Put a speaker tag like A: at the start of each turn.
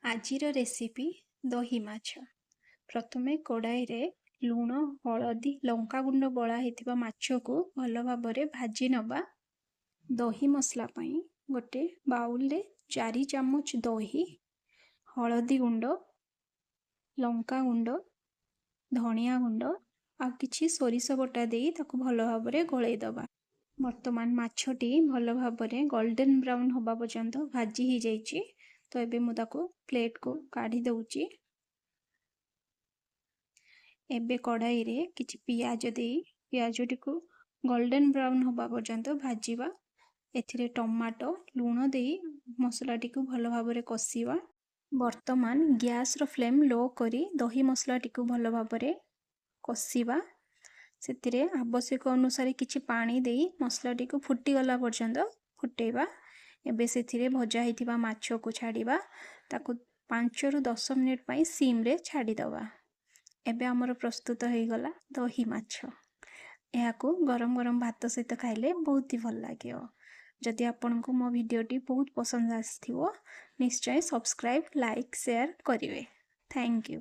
A: ଆଜିର ରେସିପି ଦହି ମାଛ। ପ୍ରଥମେ କଡ଼ାଇରେ ଲୁଣ, ହଳଦୀ, ଲଙ୍କାଗୁଣ୍ଡ ଗୋଳା ହେଇଥିବା ମାଛକୁ ଭଲ ଭାବରେ ଭାଜି ନେବା। ଦହି ମସଲା ପାଇଁ ଗୋଟେ ବାଉଲରେ 4 ଚାମଚ ଦହି, ହଳଦୀ ଗୁଣ୍ଡ, ଲଙ୍କାଗୁଣ୍ଡ, ଧନିଆ ଗୁଣ୍ଡ ଆଉ କିଛି ସୋରିଷ ବଟା ଦେଇ ତାକୁ ଭଲ ଭାବରେ ଗୋଳେଇ ଦେବା। ବର୍ତ୍ତମାନ ମାଛଟି ଭଲ ଭାବରେ ଗୋଲ୍ଡେନ୍ ବ୍ରାଉନ୍ ହେବା ପର୍ଯ୍ୟନ୍ତ ଭାଜି ହେଇଯାଇଛି। ତ ଏବେ ମୁଁ ତାକୁ ପ୍ଲେଟ୍କୁ କାଢ଼ି ଦେଉଛି। ଏବେ କଡ଼ାଇରେ କିଛି ପିଆଜ ଦେଇ ପିଆଜଟିକୁ ଗୋଲ୍ଡେନ୍ ବ୍ରାଉନ୍ ହେବା ପର୍ଯ୍ୟନ୍ତ ଭାଜିବା। ଏଥିରେ ଟମାଟୋ, ଲୁଣ ଦେଇ ମସଲାଟିକୁ ଭଲ ଭାବରେ କଷିବା। ବର୍ତ୍ତମାନ ଗ୍ୟାସ୍ର ଫ୍ଲେମ୍ ଲୋ କରି ଦହି ମସଲାଟିକୁ ଭଲ ଭାବରେ କଷିବା। ସେଥିରେ ଆବଶ୍ୟକ ଅନୁସାରେ କିଛି ପାଣି ଦେଇ ମସଲାଟିକୁ ଫୁଟିଗଲା ପର୍ଯ୍ୟନ୍ତ ଫୁଟେଇବା। ଏବେ ସେଥିରେ ଭଜା ହେଇଥିବା ମାଛକୁ ଛାଡ଼ିବା। ତାକୁ 5ରୁ 10 ମିନିଟ୍ ପାଇଁ ସିମ୍ରେ ଛାଡ଼ିଦେବା। ଏବେ ଆମର ପ୍ରସ୍ତୁତ ହେଇଗଲା ଦହି ମାଛ। ଏହାକୁ ଗରମ ଗରମ ଭାତ ସହିତ ଖାଇଲେ ବହୁତ ହି ଭଲ ଲାଗିବ। ଯଦି ଆପଣଙ୍କୁ ମୋ ଭିଡ଼ିଓଟି ବହୁତ ପସନ୍ଦ ଆସିଥିବ, ନିଶ୍ଚୟ ସବସ୍କ୍ରାଇବ୍, ଲାଇକ୍, ସେୟାର କରିବେ। Thank you.